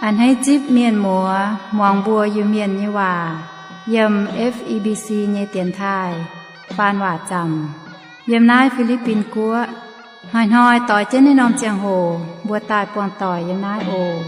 A'hneiv zipv mienh muoz muangx mbuo Iu-Mienh nyei waac yiem F E B C nyei dienx taaih faan waac zaamc yiem naaiv Fi^li^bin Guoqv. Hnoi-hnoi doix jienv naaiv norm ziangh hoc mbuo daaih buangh doic yiem naaiv oc.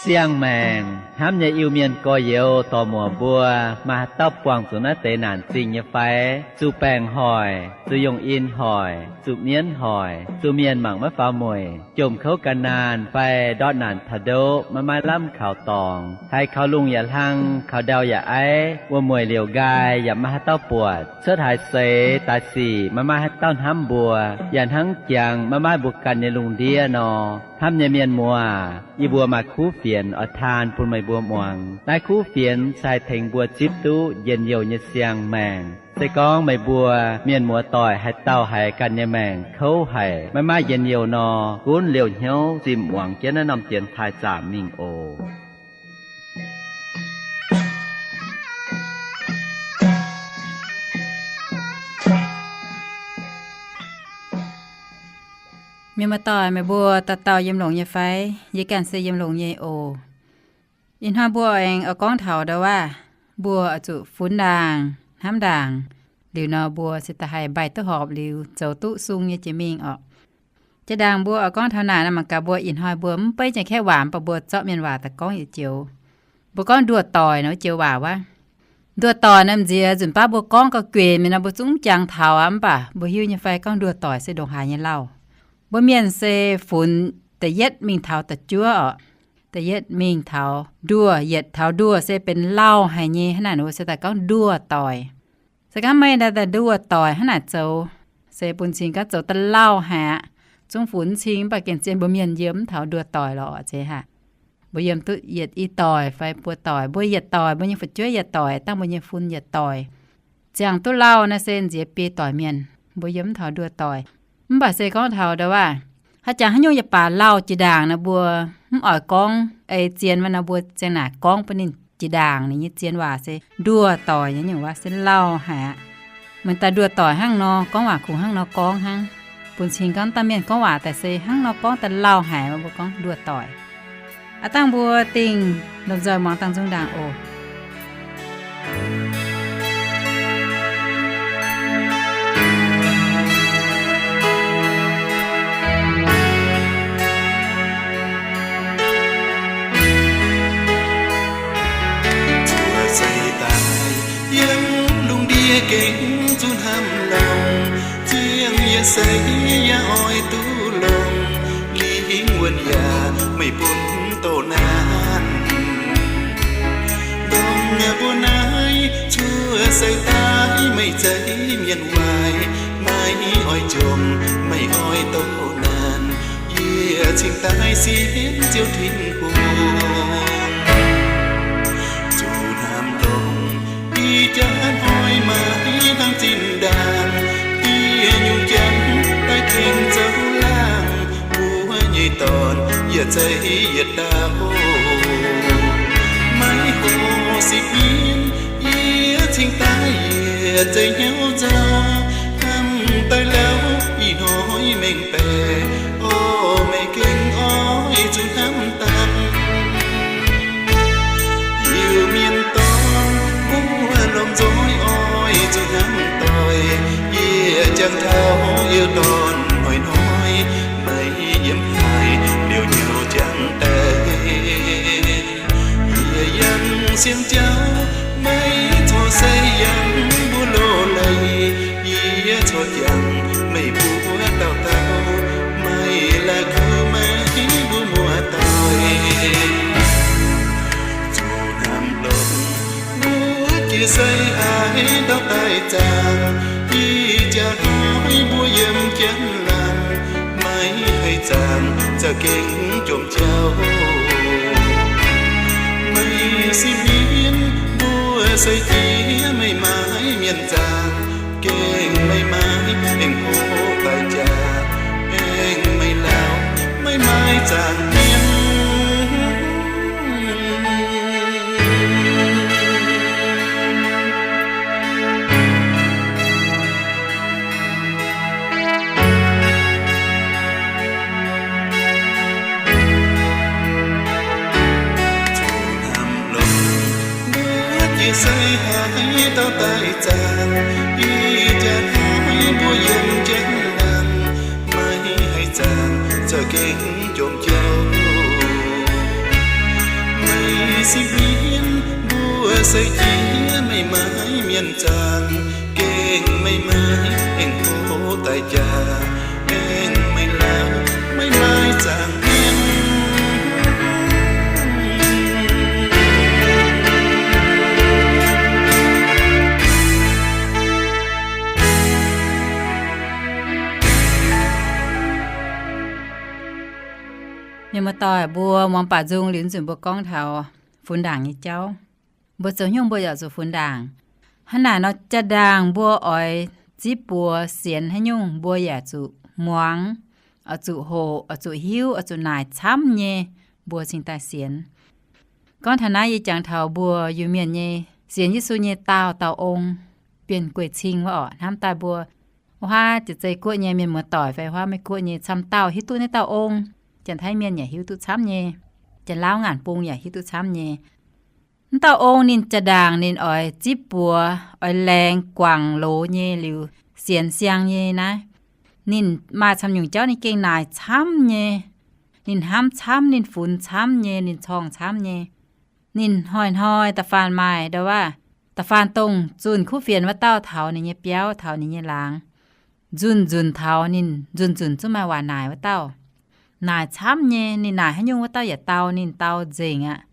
Siang-maengc hnamv nyei Iu-Mienh gorx-youz dorc-muoc mbuo, maaih haaix dauh buangh zuqc naaiv deix naanc zingh nyei fai? Zuqc baengc hoic, zuqc yongh in hoic, zuqc mienv hoic, zuqc mienh mangc maiv faaux mueic, jomc kouv gan naanh fai ndortv naanc taux ndoqv maiv maaih lamh kaux dorngx, haiz kaux lungh yaac hlang, kaux ndau yaac aiv, wuom-mueic liouc nqaai yaac maiv maaih haaix dauh buatc, cuotv haaix seix daaih sic maiv maaih haaix dauh hnamv mbuo, yaac hnangv jangx maiv maaih mbuo ganh nyei lungh ndiev nor. Hnamv nyei mienh muoz, yie mbuo maaih kuv fienx oix taan bun meih mbuo muangx. Naaiv kuv fienx se haih tengx mbuo zipv duqv njien-youh nyei siang-maengc. Se gorngv meih mbuo mienh muoz doic haaix dauh haiz ganh nyei maengc kouv haic, maiv maaih njien-youh nor, gunv liouh hnyouv zimh muangx jienv naaiv norm dienx taaih zaamc mingh oc. Mienh muoz doic, meih mbuo dauh dauh yiem longx nyei fai? Yie ganh se yiem longx nyei oc. Ih hnoi mbuo aengx oix gorngv taux ndau waac, mbuo oix zuqc funx ndaangc, hnamv ndaangc, liuz nor mbuo se da'haih mbaih duqv horpc liuz zoux duqv sung nyei jiex mingh orqc. Jaa-ndaangc mbuo oix gorngv taux naaic nor, mangc gaax mbuo ih hnoi mbuo mv beiv janx-kaeqv waac, mv baac mbuo zorqv mienh waac daaih gorngv yietc joux. Mbuo gorngv nduoh doic nor, wuov joux waac wuov. Nduoh doic nor, m'nziex nzunc baav mbuo gorngv gauh gueic mingh nor, mbuo zungv jangx taux aqv, mv baac mbuo hiuv nyei fai gorngv nduoh doic se ndongc haaix nyei lauh? Mbuo mienh se funx da'yietv mingh taux da'juov orqc. Da'yietv mingh taux nduoh, yietc taux nduoh se benx lauh haic nyei, hnangv naaic mbuo se daaih gorngv nduoh doic. Se gorngv meih daaih nduoh doic hnangv naaic zoux, se bun cing gorngv zoux da'lauh haic aqv. Zungv funx cing, mv baac gengh zien mbuo mienh yiem mv taux nduoh doic lorqc, zeiz haic. Mbuo yiem duqv yietc i doic fai buo doic, mbuo yietc doic, mbuo nyei fu'jueiv yietc doic, dangh mbuo nyei fun yietc doic. Ziangh duqv lauh naaiv se nziex biei doic mienh, mbuo yiem mv taux nduoh doic. Mv baac se gorngv taux ndau waac, haaix jangx haaix nyungc yaac baac lauh jiex ndaangc nor, mbuo mv oix gorngv ei zien waac nor, mbuo ziang naaic gorngv bun ninh jiex ndaangc. Ninh nyei zien waac se nduoh doic nyei nyungc waac se lauh haic aqv. Meih daaih nduoh doic hnangv nor, gorngv waac kungx hnangv nor gorngv hnangv. Bun cing gorngv dangh mienh gorngv waac daaih se hnangv nor gorngv daaih lauh haic, mbuo gorngv nduoh doic. Aav dangh mbuo dingh lomh nzoih muangx dangh nzung ndaangc oc. Zuov seix daaih yiem lungh ndiev gengh zuqc hnamv longx, ziangh yietc seix yaac oix duqv longx, lingh wuonh yaac meih bun doqc naanc. Dongh mbuo naaiv zuov seix daaih meih zeiz mienh waaic, maiv oix jomc, maiv oix doqc naanc. Yie cingx daaih sienx Ziouv Tin-Hungh, zuqc hnamv longx, ih jaax hnoi maiv hnangv zinh ndaangc. Diex nyungc janx daaih tengx zoux laangh, mbuo nyei dorn yaac zeiz yietc dauh maiv hoqc sipv mienv. Yie cingx daaih yietc zeiz hnyouv nzauh, hnamv daaih lauh ih hnoi mengh baeqc. O, meih gengh oix zuqc hnamv daaih. Iu-Mienh dorn, mbuo lomh nzoih oix zuqc hnamv doic. Yie jangx taux Iu-Mienh dorn hnoi-hnoi, maiv yiem haaix liouh nyouh jangx daaih. Yie yangh sienx Ziouv, maiv corc se yangh mbuo loz-leiz. Yie corc jangx meih mbuo dauh dauh, maiv la'kuqv meih mbuo muoz-doic. Zuqc hnamv longx, mbuo jiex seix aengx dauh daaih zaangc. Ih jaax hnoi mbuo yiem jienv laangz, maiv haih zaangc za'gengh jomc jauv. Meih sipv mienv mbuo seix jiex, meih maaih mienh zaangc, gengh meih maaih aengx hlo daaih jaax, aengx meih lauh maiv maaih zaangc mienh. Se haiz dauh daaih zaangc, ih jaax mbuo yiem jienv laangz, maiv haih zaangc za'gengh jomc jouv. Meih se mienh, mbuo se jiex, meih maiv mienh zaangc, gengh meih maiv aengx hlo daaih jaax, gengh meih lauh, meih maiv zaangc mienh. Mienh muoz-doic, mbuo muangx baac nzung liuz nzunc mbuo gorngv taux funx ndaangc nyei jauv. Mbuo zoux haaix nyungc mbuo yaac zuqc funx ndaangc. Hnangv naaic nor, jaa-ndaangc mbuo oix zipv buoz sienx haaix nyungc mbuo yaac zuqc muangx, oix zuqc hoqc, oix zuqc hiuv, oix zuqc naaic camv nyei, mbuo cingx daaih sienx. Gorngv taux naaiv yie jangx taux mbuo Iu-Mienh nyei sienx Yesu nyei daauh dauh ong, Bienh Gueix Cing wuov orqc, hnamv daaih mbuo wuov huaav jiex zei guoqv nyei mienh muoz-doic fai huaav Meiv Guoqv nyei camv dauh hiuv duqv naaiv dauh ong. Janx-Taiv mienh yaac hiuv duqv camv nyei, Janx-Lauv ngaanc bung yaac hiuv duqv camv nyei. Naaiv dauh ong ninh jaa-ndaangc ninh oix zipv buoz, oix laengz guangc loz nyei liuz sienx siang nyei naaiv. Ninh maaih camv nyungc jauv ninh gengh naaic camv nyei. Ninh hnamv camv, ninh funx camv nyei, ninh corngh camv nyei. Ninh hnoi-hnoi da'faanh maaih ndau waac, da'faanh dongh zunh kuv fienx wuov dauh taux ninh nyei biauv, taux ninh nyei laangz, nzunc-nzunc taux ninh nzunc-nzunc zungv maaih waac naaic wuov dauh. Naaic camv nyei, ninh naaic haaix nyungc wuov dauh yaac dau, ninh dau nzengc aqv.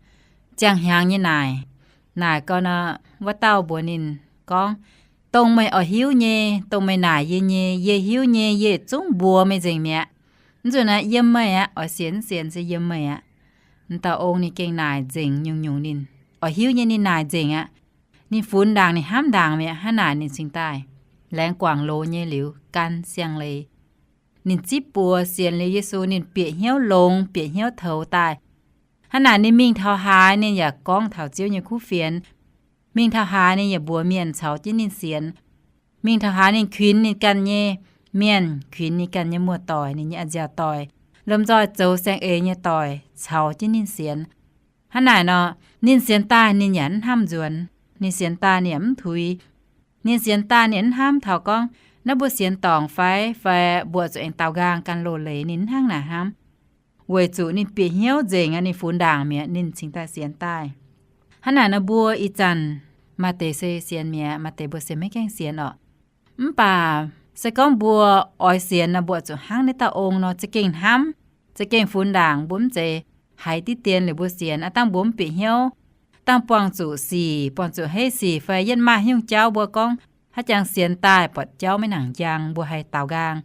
Ziangh hnyangx nyei naaic, naaic gau nor, wuov dauh mbuox ninh gorngv, dongh meih oix hiuv nyei, dongh meih naaic yie nyei, yie hiuv nyei, yie zungv mbuox meih nzengc mi'aqv. Mv nzunc naaic yiem meih aqv, oix sienx mv sienx se yiem meih aqv. M'dauh ong ninh gengh naaic nzengc nyungc-nyungc ninh oix hiuv nyei ninh naaic nzengc aqv. Ninh funx ndaangc, ninh hnamv ndaangc mi'aqv, hnangv naaic ninh cingx daaih laengz guangc loz nyei liuz gan siang-leiz. Ninh zipv buoz sienx liuz Yesu, ninh bieqc hnyouv longx, bieqc hnyouv toux daaih. Hnangv naaic ninh mingh taux haaix ninh yaac gorngv taux Ziouv nyei kuv fienx. Mingh taux haaix ninh yaac mbuox mienh caux jienv ninh sienx. Mingh taux haaix ninh kuinx ninh ganh nyei mienh, kuinx ninh ganh nyei muoz-doic, ninh nyei a'nziaauc doic, lomh nzoih zoux saeng-eix nyei doic caux jienv ninh sienx. Hnangv naaic nor, ninh sienx daaih ninh yaac mv hnamv nzuonx. Ninh sienx daaih ninh yaac mv tuix. Ninh sienx daaih ninh mv hnamv taux gorngv naaiv mbuo sienx dorngc fai, fai mbuo zuqc aengx daaux nqaang gan loz-leiz, ninh mv hnangv naaic hnamv. Weic zuqc ninh bieqc hnyouv nzengc aqv, ninh funx ndaangc mi'aqv, ninh cingx daaih sienx daaih. Hnangv naaic nor mbuo ih zanc maaih deix se sienx mi'aqv, maaih deix mbuo se maiv gaengh sienx orqc. Mv baac se gorngv mbuo oix sienx nor, mbuo zuqc hnangv naaiv dauh ong nor za'gengh hnamv, za'gengh funx ndaangc. Mbuo mv zeiz haiz diqv dien liuz mbuo sienx, aav dangh mbuo mv bieqc hnyouv, dangh buangh zuqc sic, buangh zuqc heiv sic fai yietv maaih haaix nyungc jauv mbuo gorngv haaix jangx sienx daaih buatc jauv maiv nangc njang, mbuo haih daaux nqaang.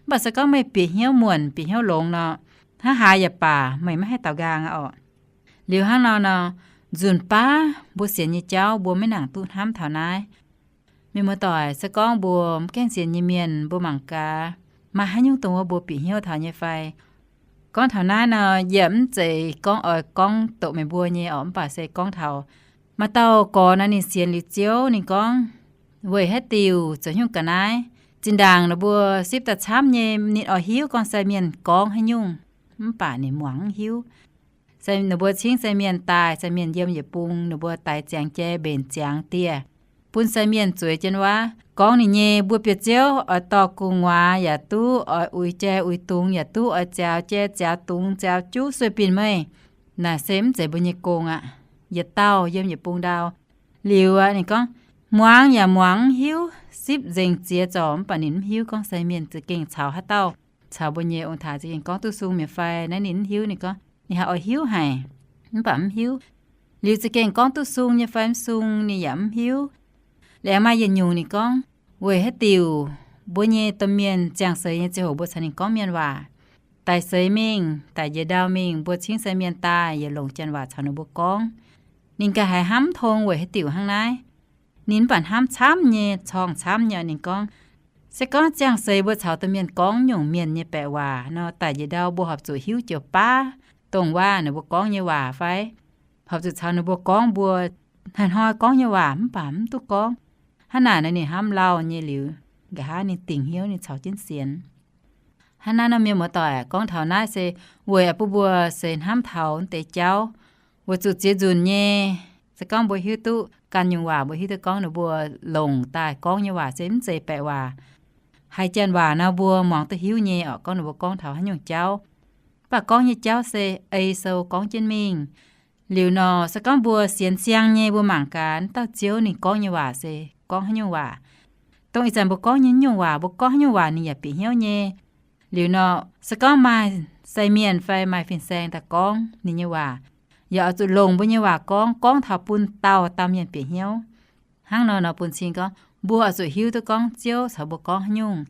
Mv baac se gorngv meih bieqc hnyouv muonc, bieqc hnyouv longx nor, hnangv haaix yaac baac meih maiv haih daaux nqaang aqv orqc. Liuz hnangv nor nor, nzunc baav mbuo sienx nyei jauv mbuo maiv nangc duqv hnamv taux naaiv. Mienh muoz-doic, se gorngv mbuo mv gaengh sienx nyei mienh mbuo mangc gaax, maaih haaix nyungc dongh wuov mbuo bieqc hnyouv taux nyei fai? Gorngv taux naaiv nor, yie mv zeiz gorngv oix gorngv doqc meih mbuo nyei orqc, mv baac se gorngv taux maaih dauh gorx nor ninh sienx liuz Ziouv, ninh gorngv, weic haaix diuc zoux haaix nyungc ga'naaiv, zinh ndaangc ninh mbuo sipv daaih camv nyei, ninh oix hiuv gorngv sai mienh gorngv haaix nyungc, mv baac ninh muangx mv hiuv. Ninh mbuo cingv sai mienh daaih, sai mienh yiem yietc bung, ninh mbuo daix ziangx jai, mbenc ziangx dieh, bun sai mienh zueiz jienv waac gorngv ninh nyei. Mbuo bieqc Ziouv oix dorh gu'nguaaz yaac duqv, oix uix jai uix dungz yaac duqv, oix ziaaux jai ziaaux dungz ziaaux juv sueih binc meih. Naaic se mv zeiz mbuo nyei gong aqv. Yietc dauh yiem yietc bung ndau. Liuz aqv, ninh gorngv, muangx yaac muangx mv hiuv, sipv nzengc ziex zorc, mv baac ninh mv hiuv gorngv sai mienh za'gengh caux haaix dauh, caux mbuo nyei ong-taaix za'gengh gorngv duqv sung mi'aqv fai. Naaiv ninh mv hiuv, ninh gorngv ninh haih oix hiuv haic, mv baac mv hiuv. Liuz za'gengh gorngv duqv sung nyei fai mv sung ninh yaac mv hiuv. Liuz maaih yietc nyungc ninh gorngv, weic haaix diuc mbuo nyei domh mienh ziangh seix nyei ziangh hoc mbuo caux ninh gorngv mienh waac. Daic seix mingh, daic njiec ndau mingh, mbuo cingv sai mienh daaih yaac longc janx waac caux ninh mbuo gorngv. Ninh ganh haiz hnamv mv tong weic haaix diuc hnangv naaiv. Ninh mv baac hnamv camv nyei, corngh camv nyei. Ninh gorngv, se gorngv ziangh seix mbuo caux domh mienh gorngv nyungc mienh nyei baeqc waac nor, daic njiec ndau mbuo horpc zuqc hiuv jiu baav dongh waac ninh mbuo gorngv nyei waac fai? Horpc zuqc caux ninh mbuo gorngv mbuo hnoi-hnoi gorngv nyei waac mv baac mv duqv gorngv. Hnangv naaic nor ninh hnamv lauh nyei liuz, nqa'haav ninh dingc hnyouv ninh caux jienv sienx. Hnangv naaiv nor mienh muoz-doic, gorngv taux naaiv se weic bun mbuo seix hnamv taux deix jauv, weic zuqc ziex nzunc nyei Se gorngv mbuo hiuv duqv ganh nyungc waac, mbuo hiuv duqv gorngv ninh mbuo longc daaih gorngv nyei waac se mv zeiz baeqc waac. Haaix janx waac nor mbuo muangx duqv hiuv nyei orqc, gorngv ninh mbuo gorngv taux haaix nyungc jauv. Mv baac gorngv nyei jauv se ei sou gorngv jienv mingh. Liuz nor, se gorngv mbuo sienx siang nyei, mbuo mangc gaax dauh Ziouv ninh gorngv nyei waac se gorngv haaix nyungc waac. Dongh ih zanc mbuo gorngv nyei nyungc waac, mbuo gorngv haaix nyungc waac ninh yaac bieqc hnyouv nyei. Liuz nor, se gorngv maaih sai mienh fai maaih fin-saeng daaih gorngv ninh nyei waac, yaac oix zuqc longc mbuo nyei waac gorngv, gorngv taux bun dauh dauh mienh bieqc hnyouv. Hnangv nor nor bun cing gorngv mbuo oix zuqc hiuv duqv gorngv Ziouv caux mbuo gorngv haaix nyungc.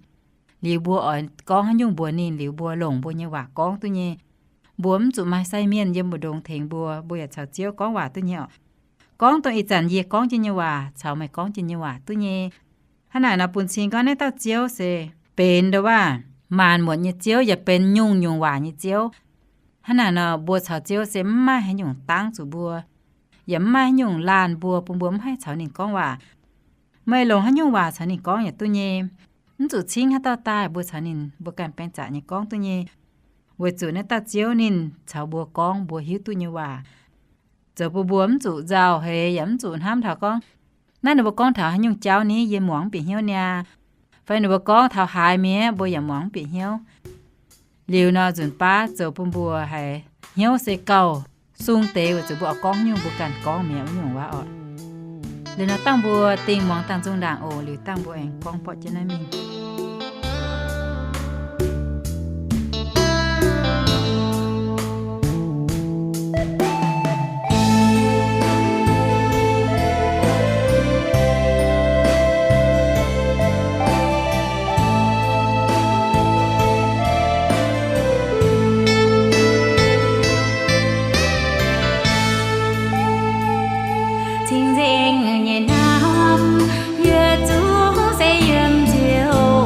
Liuz mbuo oix gorngv haaix nyungc mbuox ninh, liuz mbuo longc mbuo nyei waac gorngv duqv nyei. Mbuo mv zuqc maaih sai mienh yiem mbu'ndongx tengx mbuo, mbuo yaac caux Ziouv gorngv waac duqv nyei orqc. Gorngv dongh ih zanc yie gorngv jienv nyei waac caux meih gorngv jienv nyei waac duqv nyei. Hnangv naaic nor bun cing gorngv naaiv dauh Ziouv se benx ndo waac maanc muotc nyei Ziouv, yaac benx nyungc-nyungc waac nyei Ziouv. Hnangv naaic nor mbuo caux Ziouv se mv maaih haaix nyungc dangv zuqc mbuo, yaac mv maaih haaix nyungc laanh mbuo, bun mbuo mv haih caux ninh gorngv waac. Meih longc haaix nyungc waac caux ninh gorngv yaac duqv nyei. Mv zuqc cingv haaix dauh daaih mbuo caux ninh mbuo ganh baeng zaqc nyei gorngv duqv nyei, weic zuqc naaiv dauh Ziouv ninh caux mbuo gorngv mbuo hiuv duqv nyei waac, zoux bun mbuo mv zuqc nzauh heix yaac mv zuqc hnamv taux gorngv, naaiv ninh mbuo gorngv taux haaix nyungc jauv ni, yie muangx mv bieqc hnyouv niaa, fai ninh mbuo gorngv taux haaix mi'aqv mbuo yaac muangx mv bieqc hnyouv. Liuz nor nzunc baav zoux bun mbuo haiz hnyouv se gauh sung deix weic zuqc mbuo oix gorngv nyungc mbuo ganh gorngv mi'aqv wuov nyungc waac orqc. Liuz nor dangh mbuo dingh muangx dangh nzung ndaangc oc. Liuz dangh mbuo aengx gorngv borqv jienv naaiv mingh. Cing-Nzengc nyei naamh, yietc zungv se yiem Ziouv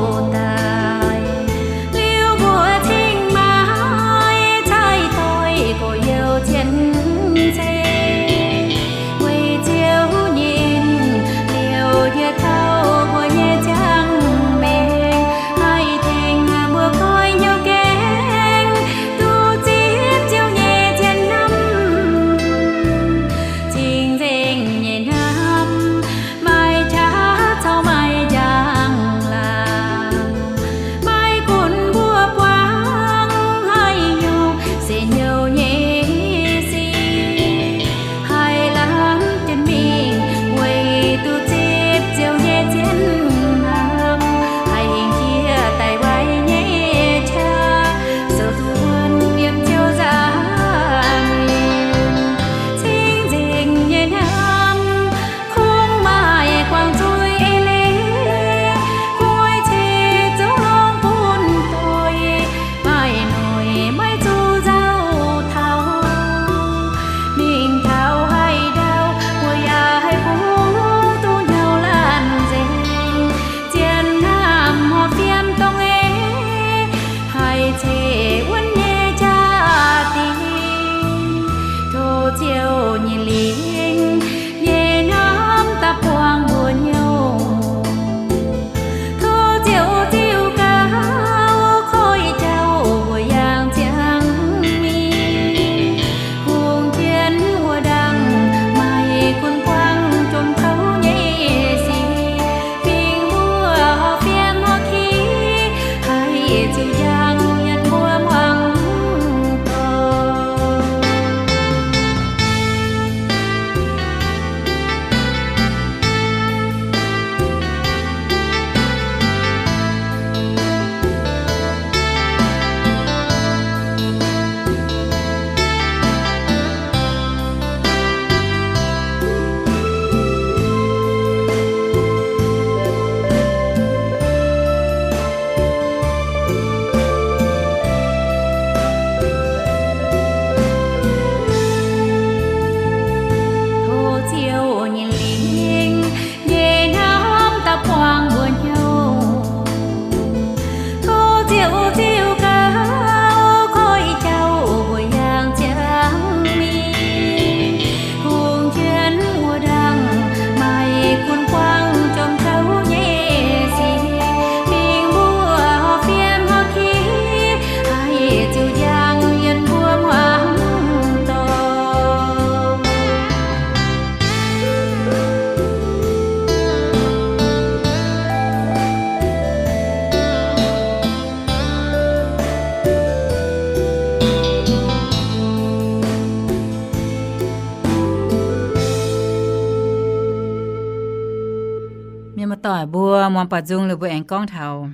Muangx buatc nzung liuz mbuo aengx gorngv taux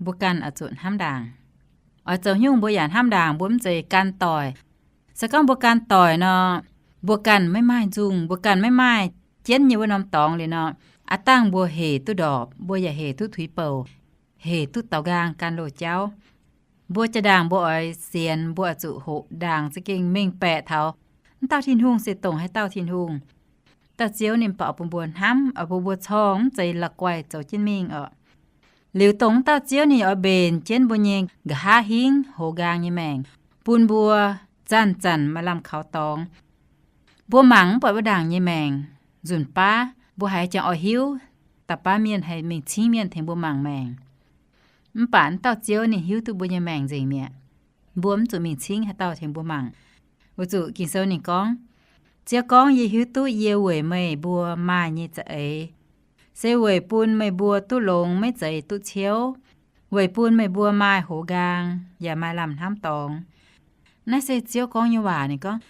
mbuo ganh oix zuqc hnamv ndaangc. Oix zoux nyungc mbuo yaac hnamv ndaangc, mbuo mv zeiz gan doic. Se gorngv mbuo gan doic nor, mbuo ganh maiv maaih nzungh, mbuo ganh maiv maaih jienv nyei wuov norm dorngx liuz nor, aav dangh mbuo hec duqv ndorpc, mbuo yaac hec duqv tuix bouc, hec duqv daaux nqaang gan loz jauv. Mbuo jaa ndaangc mbuo oix sienx, mbuo oix zuqc hoqc ndaangc za'gengh mengh baeqc taux naaiv dauh Tin-Hungh se dongh haaix dauh Tin-Hungh. Dauh Ziouv ninh baaux bun mbuo hnamv, oix bun mbuo corng mv zeiz la'guaih zoux jienv mingh oc. Liuz dongh naaiv dauh Ziouv ninh oix mbenc jienv mbuo nyei nqa'haav hingv hoz nqaang nyei maengc, bun mbuo zanc-zanc maaih lamh kaux dorngx. Mbuo mangc mv buatc wuov ndaangc nyei maengc, nzunc baav mbuo haiz jangx oix hiuv, da'baav mienh haih mingh cingv mienh tengx mbuo mangc maengc. Mv baac naaiv dauh Ziouv ninh hiuv duqv mbuo nyei maengc nzengc mi'aqv. Mbuo mv zuqc mingh cingv haaix dauh tengx mbuo mangc. Weic zuqc Ging-Sou ninh gorngv, Ziouv gorngv, Yie hiuv duqv yie weic meih mbuo maaih nyei za'eix, se weic bun meih mbuo duqv longx maiv zeiz duqv ciouv, weic bun meih mbuo maaih hoz nqaang yaac maaih lamh hnamv dorngx. Naaiv se Ziouv gorngv nyei waac. Ninh gorngv,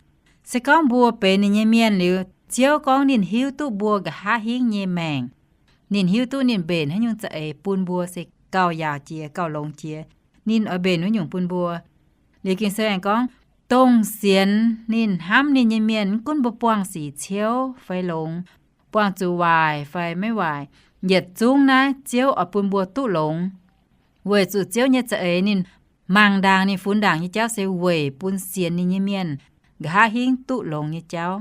se gorngv mbuo benx ninh nyei mienh liuz, Ziouv gorngv ninh hiuv duqv mbuo nqa'haav hingv nyei maengc. Ninh hiuv duqv ninh mbenc haaix nyungc za'eix bun mbuo se gauh yaauc jiex, gauh longx jiex. Ninh oix mbenc wuov nyungc bun mbuo. Liuz Ging-Sou aengx gorngv, dongh sienx ninh, hnamv ninh nyei mienh, mv gunv mbuo buangh sic ciouv fai longx, buangh zuqc waaic fai maiv waaic, yietc zungv naaiv Ziouv oix bun mbuo duqv longx. Weic zuqc Ziouv nyei za'eix ninh mangc ndaangc, ninh funx ndaangc nyei jauv se weic bun sienx ninh nyei mienh nqa'haav hingv duqv longx nyei jauv,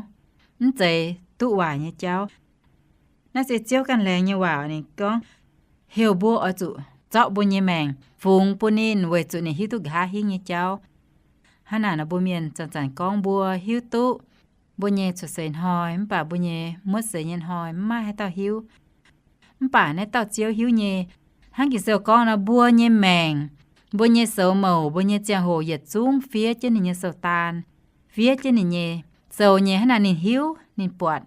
mv zeiz duqv waaic nyei jauv. Naaiv se Ziouv ganh laengz nyei waac. Ninh gorngv, heuc mbuo oix zuqc zorqv mbuo nyei maengc fungx bun ninh, weic zuqc ninh hiuv duqv nqa'haav hingv nyei jauv. Hnangv naaic nor, mbuo mienh zanc-zanc gorngv mbuo hiuv duqv mbuo nyei cuotv seix hnoi, mv baac mbuo nyei muotv seix nyei hnoi mv maaih haaix dauh hiuv. Mv baac naaiv dauh Ziouv hiuv nyei. Hnangv Ging-Sou gorngv nor, mbuo nyei maengc, mbuo nyei soux mouc, mbuo nyei ziangh hoc yietc zungv fiev jienv ninh nyei sou-daan, fiev jienv ninh nyei sou nyei. Hnangv naaic ninh hiuv, ninh buatc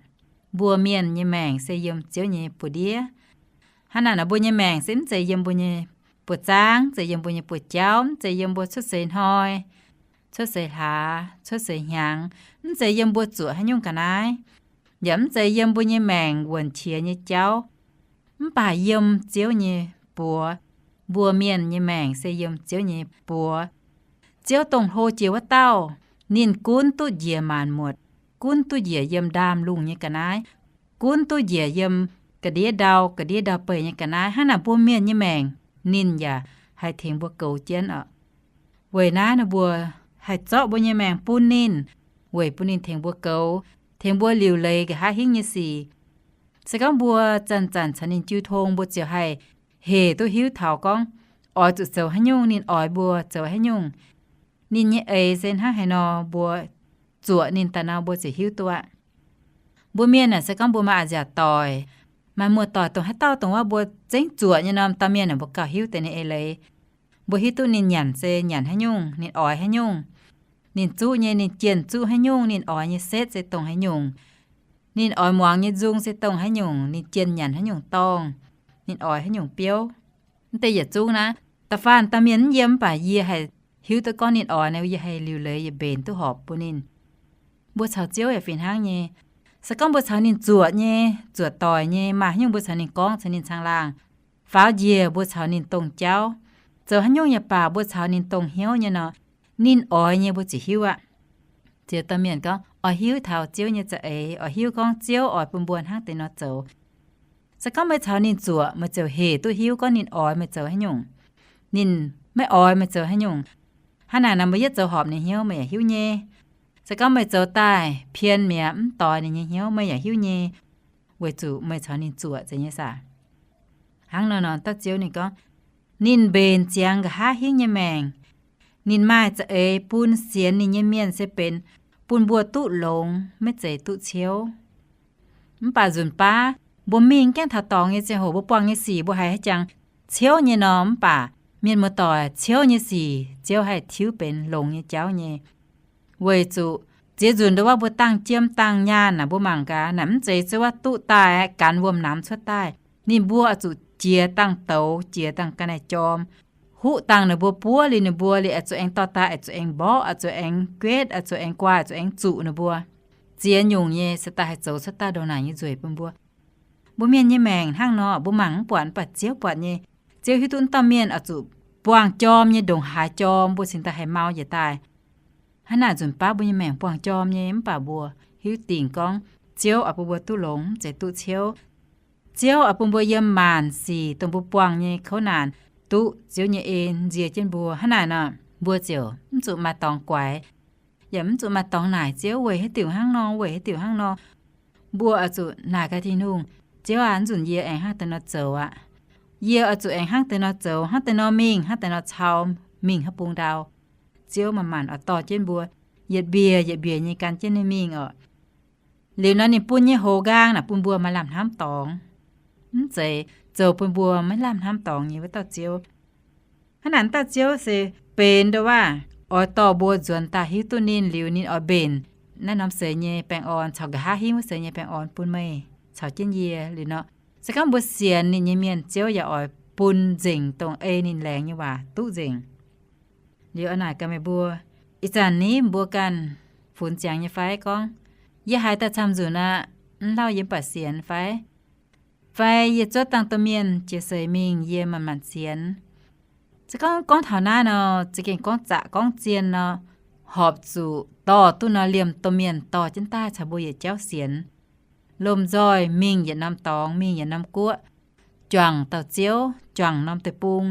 mbuo mienh nyei maengc se yiem Ziouv nyei buoz-ndiev. Hnangv naaic nor, mbuo nyei maengc se mv zeiz yiem mbuo nyei buoz-zaangv, mv zeiz yiem mbuo nyei buoz-jauv, mv zeiz yiem mbuo cuotv seix hnoi, cuotv seix hlaax, cuotv seix hnyangx, mv zeiz yiem mbuo zuoqc haaix nyungc ga'naaiv, yaac mv zeiz yiem mbuo nyei maengc wuonc qiex nyei jauv. Mv baac yiem Ziouv nyei buoz. Mbuo mienh nyei maengc se yiem Ziouv nyei buoz. Ziouv dongh hlo jiex wuov dauh, ninh gunv duqv njiec maanc muotc, gunv duqv njiec yiem ndaamv-lungh nyei ga'naaiv, gunv duqv njiec yiem ga'ndiev ndau, ga'ndiev ndau-beih nyei ga'naaiv. Hnangv naaic mbuo mienh nyei maengc, ninh yaac haih tengx mbuo goux jienv oc. Weic naaiv nor mbuo haih zorqv mbuo nyei maengc bun ninh, weic bun ninh tengx mbuo goux, tengx mbuo liuc leiz nqa'haav hingv nyei sic. Se gorngv mbuo zanc-zanc caux ninh jiu tong, mbuo ziouc haih hec duqv hiuv taux gorngv oix zuqc zoux haaix nyungc, ninh oix mbuo zoux haaix nyungc. Ninh nyei eix se hnangv haaix nor, mbuo zuoqc ninh daaih nor, mbuo ziouc hiuv duqv aqv. Mbuo mienh aah, se gorngv mbuo maaih a'nziaauc doic, maaih muoz-doic dongh haaix dauh dongh wuov mbuo zengv zuoqc nyei nor, dauh mienh aah, mbuo gauh hiuv deix ninh eix leiz. Mbuo hiuv duqv ninh nyanc se nyanc haaix nyungc, ninh oix haaix nyungc. Ninh zuqv nyei, ninh jienh zuqv haaix nyungc, ninh oix nyei setv se dongh haaix nyungc. Ninh oix muangx nyei nzung se dongh haaix nyungc, ninh jienh nyanc haaix nyungc dorngh, ninh oix haaix nyungc biouv. Mv deix yietc zungv naaiv, da'faanh dauh mienh mv yiem, mv baac yie haih hiuv duqv gorngv ninh oix nor, yie haih liuc leiz yaac mbenc duqv horpc bun ninh. Mbuo caux Ziouv yaac fih hnangv nyei. Se gorngv mbuo caux ninh zuoqc nyei, zuoqc doic nyei, maaih haaix nyungc mbuo caux ninh gorngv, caux ninh caangh laangh, faaux njiec mbuo caux ninh dongh jauv, zoux haaix nyungc yaac baac mbuo caux ninh dongh hnyouv nyei nor, ninh oix nyei mbuo ziouc hiuv aqv. Ziex dauh mienh gorngv oix hiuv taux Ziouv nyei za'eix, oix hiuv gorngv Ziouv oix bun mbuo hnangv deix nor zoux. Se gorngv meih caux ninh zuoqc, meih ziouc hec duqv hiuv gorngv ninh oix meih zoux haaix nyungc. Ninh maiv oix meih zoux haaix nyungc, hnangv naaic nor meih yietv zoux horpc ninh hnyouv meih yaac hiuv nyei. Se gorngv meih zoux daaih pien mi'aqv, mv doix ninh nyei hnyouv, meih yaac hiuv nyei, weic zuqc meih caux ninh zuoqc zeiz nyei saah. Hnangv nor nor dauh Ziouv ninh gorngv, ninh mbenc ziangx nqa'haav hingv nyei maengc. Ninh maaih za'eix bun sienx ninh nyei mienh se benx bun mbuo duqv longx, maiv zeiz duqv ciouv. Mv baac nzunc baav mbuo mingh gaengh taux dorngx nyei ziangh hoc, mbuo buangh nyei sic mbuo haiz haaix jangx ciouv nyei nor, mv baac mienh muoz-doic, ciouv nyei sic Ziouv haih tiuv benx longx nyei jauv nyei. Weic zuqc ziex nzunc ndongc wuov mbuo dangh jiem dangh nyaanh naaic, mbuo mangc gaax naaic, mv zeiz zuov wuov duqv daaih aeqv, gan wuom-namx cuotv daaih. Ninh mbuo oix zuqc jiex dangh douz, jiex dangh ga'naaiv jorm, huqv dangh ninh mbuo buov liuz, ninh mbuo liuz aengx zuqc aengx dorh daaih, aengx zuqc aengx mborqv, aengx zuqc aengx guetv, aengx zuqc aengx guaaih, aengx zuqc aengx zuqc ninh mbuo. Ziex nyungc nyei se daaih haih zoux cuotv daaih ndongc naaic nyei nzueic bun mbuo. Mbuo mienh nyei maengc hnangv nor, mbuo mangc mv buatc, mv baac Ziouv buatc nyei. Ziouv hiuv duqv wuov dauh mienh oix zuqc buangh jorm nyei, ndongc haaix jorm mbuo cingx daaih haih mau njiec daaih. Hnangv naaic nzunc baav mbuo nyei maengc buangh jorm nyei, mv baac mbuo hiuv dingc gorngv Ziouv oix bun mbuo duqv longx, mv zeiz duqv ciouv. Ziouv oix bun mbuo yiem maanc sic dongh mbuo buangh nyei kouv naanc duqv Ziouv nyei en nzie jienv mbuo. Hnangv naaic nor, mbuo ziouc mv zuqc maaih dorngx guaix, yaac mv zuqc maaih dorngx naaic Ziouv weic haaix diuc hnangv nor, weic haaix diuc hnangv nor. Mbuo oix zuqc naaic gaax Tin-Hungh, Ziouv aac, mv nzunc yie aengx hnangv deix nor zoux aqv. Yie oix zuqc aengx hnangv deix nor zoux, hnangv deix nor mingh, hnangv deix nor cau, mingh hnangv bung ndau. Ziouv manc-manc oix dorh jienv mbuo yietc mbiec yietc mbiec nyei gan jienv ninh mingh oc. Liuz nor ninh bun nyei hoz nqaang naaic bun mbuo maiv lamh hnamv dorngx. Mv zeiz zoux bun mbuo maiv lamh hnamv dorngx nyei wuov dauh Ziouv. Hnangv naaic wuov dauh Ziouv se benx ndo waac oix dorh mbuo nzuonx daaih hiuv duqv ninh liuz ninh oix mbenc naaiv norm seix nyei baengh orn caux nqa'haav hingv wuov seix nyei baengh orn bun meih caux jienv yie. Liuz nor, se gorngv mbuo sienx ninh nyei mienh, Ziouv yaac oix bun nzengc dongh ei ninh laengz nyei waac duqv nzengc. Liuz a'naaic gaax meih mbuo, ih zanc ni mbuo ganh funx ziangx nyei fai gorngv, yie haiz daaih camv nzunc aqv, mv lauh yie mv baac sienx fai? Fai yie zuov dangh domh mienh jiex seix mingh yie manc-manc sienx? Se gorngv gorngv taux naaiv nor, za'gengh gorngv zaqc gorngv zien nor, horpc zuqc dorh duqv nor liemh domh mienh dorh jienv daaih caux mbuo yietc jauv sienx. Lomh nzoih mingh yietc norm dorngx, mingh yietc norm guoqv, juangc dauh Ziouv, juangc norm deic-bung.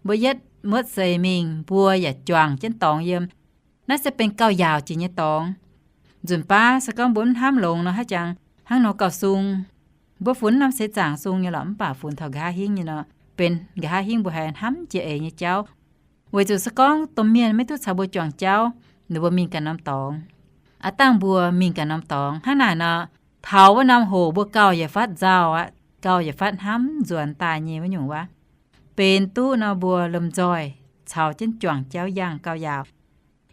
Mbuo yietv muotv seix mingh, mbuo yaac juangc jienv dorngx yiem. Naaiv se benx gauh yaauc jiex nyei dorngx. Nzunc baav se gorngv mbuo mv hnamv longx nor, haaix jangx hnangv nor gauh sung. Mbuo funx norm seix zaangc sung nyei lorqc, mv baac funx taux nqa'haav hingv nyei nor, benx nqa'haav hingv mbuo haiz hnamv jiex eix nyei jauv. Weic zuqc se gorngv domh mienh maiv duqv caux mbuo juangc jauv, ninh mbuo mingh ganh norm dorngx. Aav dangh mbuo mingh ganh norm dorngx hnangv naaic nor, taux wuov norm hoc mbuo gauh yietc fatv nzauh aqv, gauh yietc fatv hnamv nzuonx daaih nyei wuov nyungc waac. Benx duqv nor mbuo lomh nzoih caux jienv juangc jauv yangh gauh yaauc.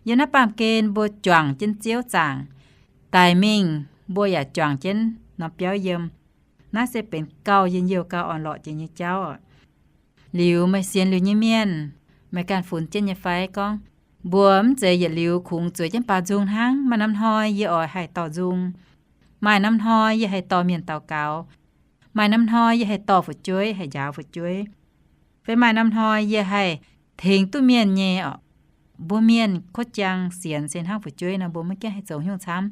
Yiem naaiv baamh gen mbuo juangc jienv Ziouv zaangc, daic mingh mbuo yaac juangc jienv norm biauv yiem. Naaiv se benx gauh njien-youh gauh orn-lorqc jiex nyei jauv oc. Liuz meih sienx liuz nyei mienh, meih ganh funx jienv nyei fai gorngv, mbuo mv zeiz yietc liuz kungx zueiz jienv baaux nzung hnangv. Maaih norm hnoi yie oix haih dorh nzung. Maaih norm hnoi yie haih dorh mienh daux gaux. Maaih norm hnoi yie haih dorh fu'jueiv, haih njaaux fu'jueiv. Fai maaih norm hnoi yie haih tengx duqv mienh nyei oc. Mbuo mienh kuotv jang sienx se hnangv fu'jueiv nor, mbuo maiv gaengh haih zoux haaix nyungc camv.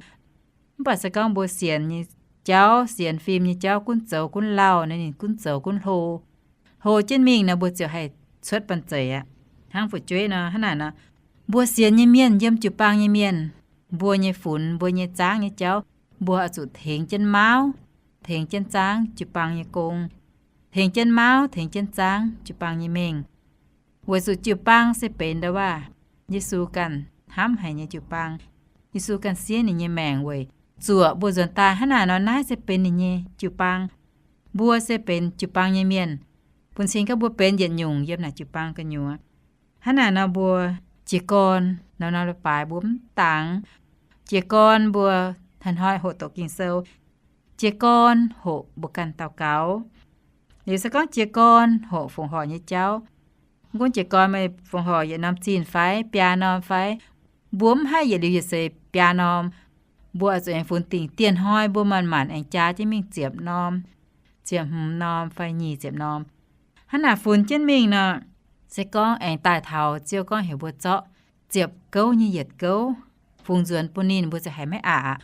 Mv baac se gorngv mbuo sienx nyei jauv, sienx fim nyei jauv gunv zoux gunv lauh nor, ninh gunv zoux gunv hlo. Hlo jienv mingh nor, mbuo ziouc haih cuotv banh zeic aqv. Hnangv fu'jueiv nor, hnangv naaic nor, mbuo sienx nyei mienh, yiem jiu-baang nyei mienh, mbuo nyei funx, mbuo nyei zaangv nyei jauv, mbuo oix zuqc tengx jienv mauv, tengx jienv zaangv jiu-baang nyei gong, tengx jienv mauv, tengx jienv zaangv jiu-baang nyei mengh. Weic zuqc jiu-baang se benx ndo waac Yesu ganh hnamv haic nyei jiu-baang. Yesu ganh siev ninh nyei maengc weic zuoqc mbuo nzuonx daaih. Hnangv naaic nor, naaiv se benx ninh nyei jiu-baang. Mbuo se benx jiu-baang nyei mienh. Bun cing gorngv mbuo benx yietc nyungc yiem naaic jiu-baang gu'nyuoz. Hnangv naaic nor, mbuo jiez gorn norm-norm leiz-baaix mbuo mv dangx. Jiez gorn mbuo hnoi-hnoi hoqc doqc Ging-Sou. Jiez gorn hoqc mbuo ganh daux gaux. Liuz se gorngv jiez gorn hoqc fongc horc nyei jauv. Mv gunv jiez gorn meih fongc horc yietc norm zinh fai biaa norm fai, mbuo mv haih yietc liuz yietc seix biaa norm. Mbuo oix zuqc aengx funx dingc dieh hnoi mbuo manc-manc aengx jaa jienv mingh ziepc norm, ziepc hmz norm fai nyic ziepc norm. Hnangv naaic funx jienv mingh nor, se gorngv aengx daaih taux Ziouv gorngv heuc mbuo zorqv ziepc gouv nyei yietc gouv fungx nzuonx bun ninh, mbuo ziouc haiz maiv aqc aqv.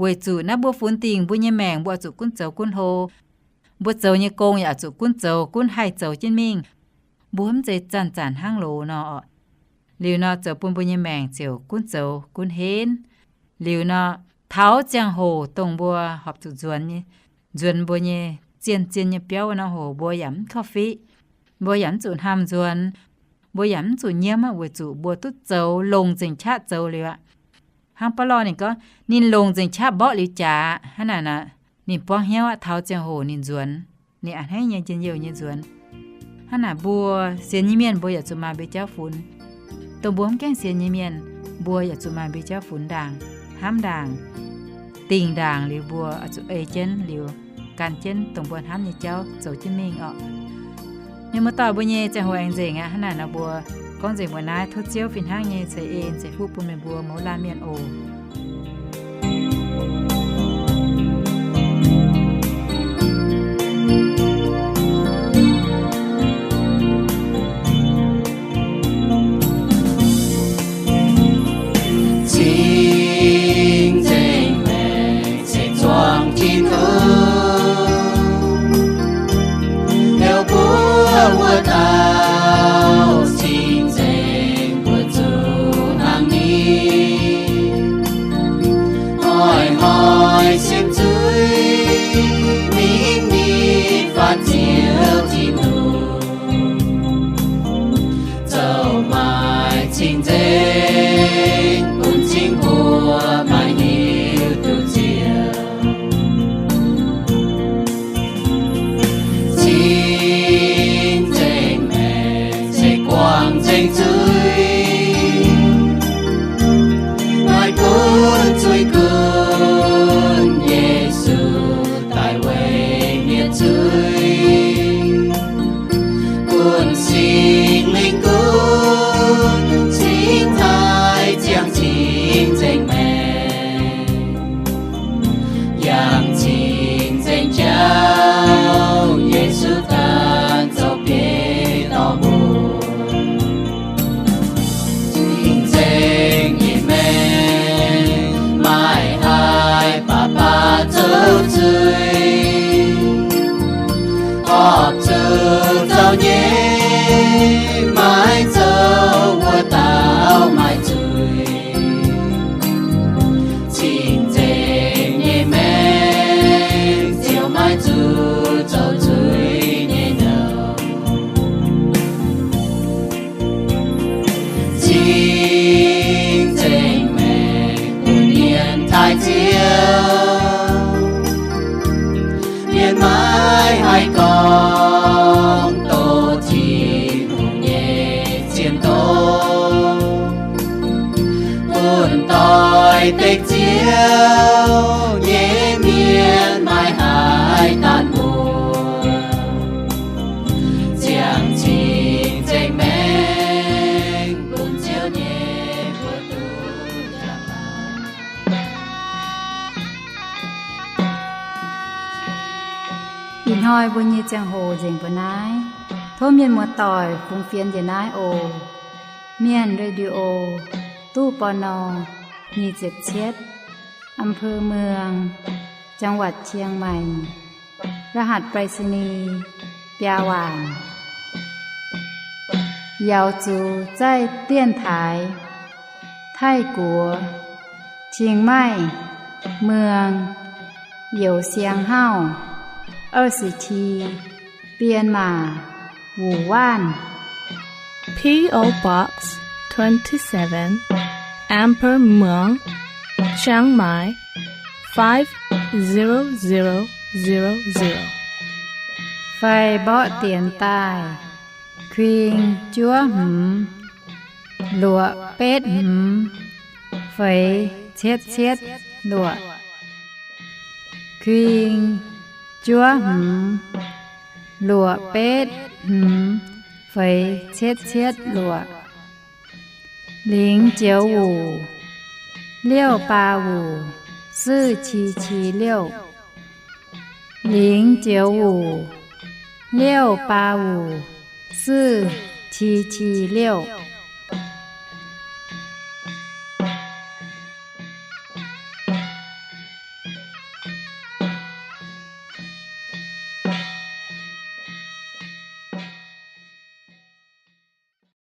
Weic zuqc naaiv mbuo funx dingc mbuo nyei maengc mbuo oix zuqc gunv zoux gunv hlo. Mbuo zoux nyei gong yaac oix zuqc gunv zoux gunv haih zoux jienv mingh. Mbuo mv zeiz zanc-zanc hnangv loz nor oc. Liuz nor zoux bun mbuo nyei maengc ziouc gunv zoux gunv henv. Liuz nor, taux ziangh hoc dongh mbuo horpc zuqc nzuonx nyei, nzuonx mbuo nyei zien-zien nyei biauv wuov norm hoc mbuo yaac mv korv-fiqv, mbuo yaac mv zuqc hnamv nzuonx, mbuo yaac mv zuqc nyiemv aqv, weic zuqc mbuo duqv zoux longc nzengc qaqv zoux liuz aqv. Hnangv Baulo ninh gorngv, ninh longc nzengc qaqv mborqv liuz jaax. Hnangv naaic nor, ninh buangv hnyouv aqv, taux ziangh hoc ninh nzuonx, ninh a'hneiv nyei njien-youh nyei nzuonx. Hnangv naaic mbuo sienx nyei mienh mbuo yaac zuqc maaih mbuo jauv funx. Dongh mbuo mv gaengh sienx nyei mienh, mbuo yaac zuqc maaih mbuo jauv funx ndaangc, hnamv ndaangc, dingc ndaangc liuz mbuo oix zuqc ei jienv liuz gan jienv dongh mbuo hnamv nyei jauv zoux jienv mingh oc. Mienh muoz-doic mbuo nyei ziangh hoc aengx nzengc aqv. Hnangv naaic nor mbuo gorngv nzengc mbuo naaiv. Tov Ziouv fih hnangv nyei ceix en ceix fuqv bun meih mbuo mouz laanh mienh oc. Bun doix-dekc Ziouv nyei mienh maiv haih daanh mbuox, ziangh cing-nzengc maengx bun Ziouv nyei mbuox duqv jangx. Ih hnoi mbuo nyei ziangh hoc nzengc mbuo naaiv. Tov mienh muoz-doic fungx fienx njiec naaiv oc. Mienh Radio, ตู้ ปณ. nyic ziepc cietv, อำเภอเมือง จังหวัดเชียงใหม่ รหัสไปรษณีย์ biaa waanc. Yaux zuqc zaih dienx taaix Taiv-Guoqv, Chiang Mai, Mueang, Youz Siang Hauv, 二十七, Bienh Maac, Wuonh Waanv. P O Box twenty-seven, Amber Muang, Chiang Mai, five zero zero zero zero. Fai mborqv dienx daaih, kuing juov hmz luoqc betv hmz feix cietv cietv luoqc. Kuing juov hmz luoqc betv hmz feix cietv cietv luoqc. Lingx joux wuc, liouh baa wuc, siv qi qi liouh. Lingx joux wuc, liouh baa wuc, siv qi qi liouh.